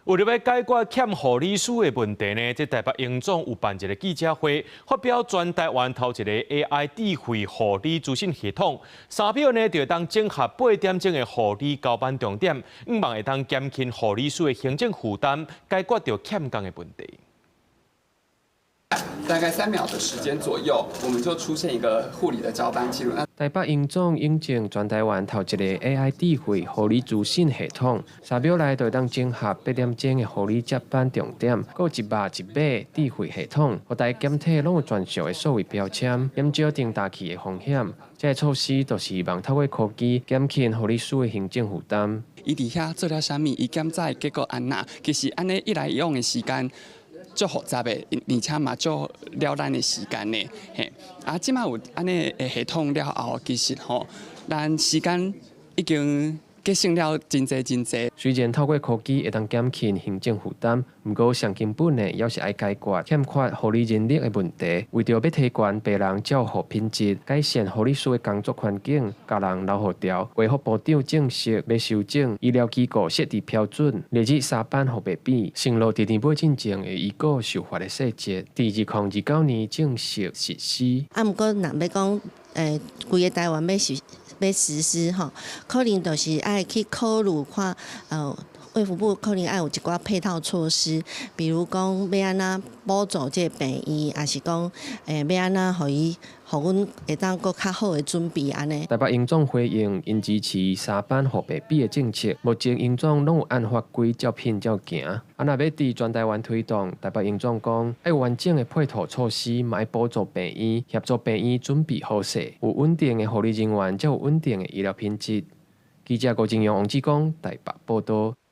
為著欲解決欠護理師的問題呢，這台北榮總有辦一个記者會，發表全台灣頭一个 AI 智慧護理資訊系統，3秒呢就會當整合8點鐘的護理交班重點，向望會當減輕護理師的行政負擔，解決著欠工的問題。大概3秒的時間左右，我們就出現一個護理的交班記錄。台北榮總引進全台灣頭一个 AI 智慧護理資訊系統，3秒內就會當整合8點鐘的護理接班重點，閣一肉一碼智慧系統，予逐个檢體攏有專屬的數位標籤，減少重疊去的風險。這个措施就是希望透過科技減輕護理師的行政負擔。伊佇遐做了啥物？伊檢查的結果按怎？其實按呢一來一往的時間足複雜的，而且嘛足了咱的時間的，嘿。啊，這馬有按呢的系統了後，其實吼，咱時間已經節省了真濟真濟。雖然透過科技會當減輕行政負擔，毋過上根本的猶是愛解決欠缺護理人力的問題。為著欲提懸病人照護品質，改善護理師的工作環境，共人留予牢。衛福部長正式欲修正醫療機構設置標準，列入三班護白比，承諾佇年尾進前會依稿修法的細節，佇2029年正式實施。啊，毋過若欲講，規个台灣欲實施吼，可能就是愛去考慮看，衛福部可能愛有一寡配套措施，比如講欲按怎補助這个病院，抑是講，欲按怎予伊，予阮會當閣較好的準備按呢。台北榮總回應，𪜶支持三班護白比的政策，目前榮總攏有按法規照聘照行。啊，若欲佇全台灣推動，台北榮總講，愛有完整的配套措施，嘛愛補助病院，協助病院準備好勢，有穩定的護理人員，才有穩定的醫療品質。記者郭正陽、王志剛台北報導。